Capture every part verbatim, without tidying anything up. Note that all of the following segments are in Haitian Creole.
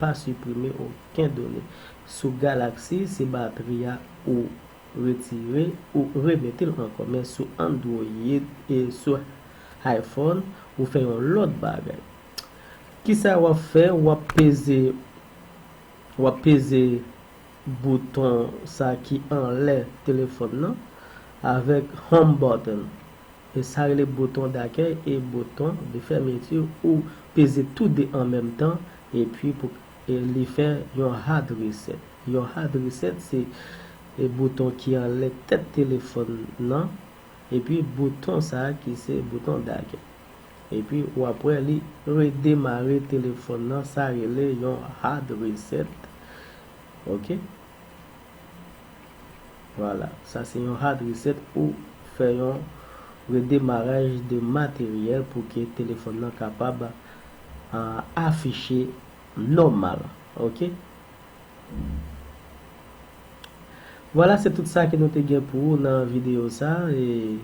pa siprime okenn done. Sou Galaxy, se batri a ou retire, ou remete l ankò. Men sou Android e sou iPhone, ou fè yon lòt bagay. Kisa w ap fè? W ap peze, w ap peze bouton sa ki anlè telefòn nan avèk home button. E sa rele bouton dakèy e bouton de fèmiti. Ou peze tou de an menm tan epi pou e li fè yon hard reset. Yon hard reset se e bouton ki anlè tèt telefòn nan epi bouton sa ki se bouton dakèy. Epi w ap wè li redemare telefòn nan, sa rele yon hard reset. Ok. Vwala, sa se yon hard reset ou fè yon redemaraj de materyèl pou ke telefòn nan kapab a, afiche nòmal. Ok. Vwala, se tout sa ke nou te gen pou ou nan videyo sa. E,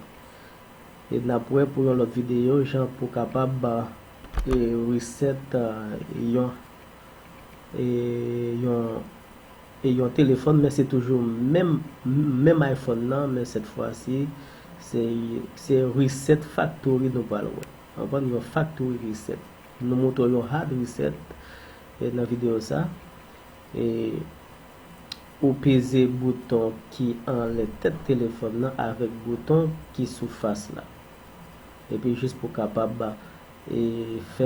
e n ap wè pou yon lòt videyo, jan pou kapab e, reset e, yon e, yon e yon telefòn, men se toujou menm, menm iPhone nan, men sèt fwa si se, se reset factory nou pral wè. Konprann? Yon factory reset. Nou montre w yon hard reset e, nan videyo sa. E, ou peze bouton ki anlè tèt telefòn nan avèk bouton ki sou fas la. Epi jis pou kapab e, fè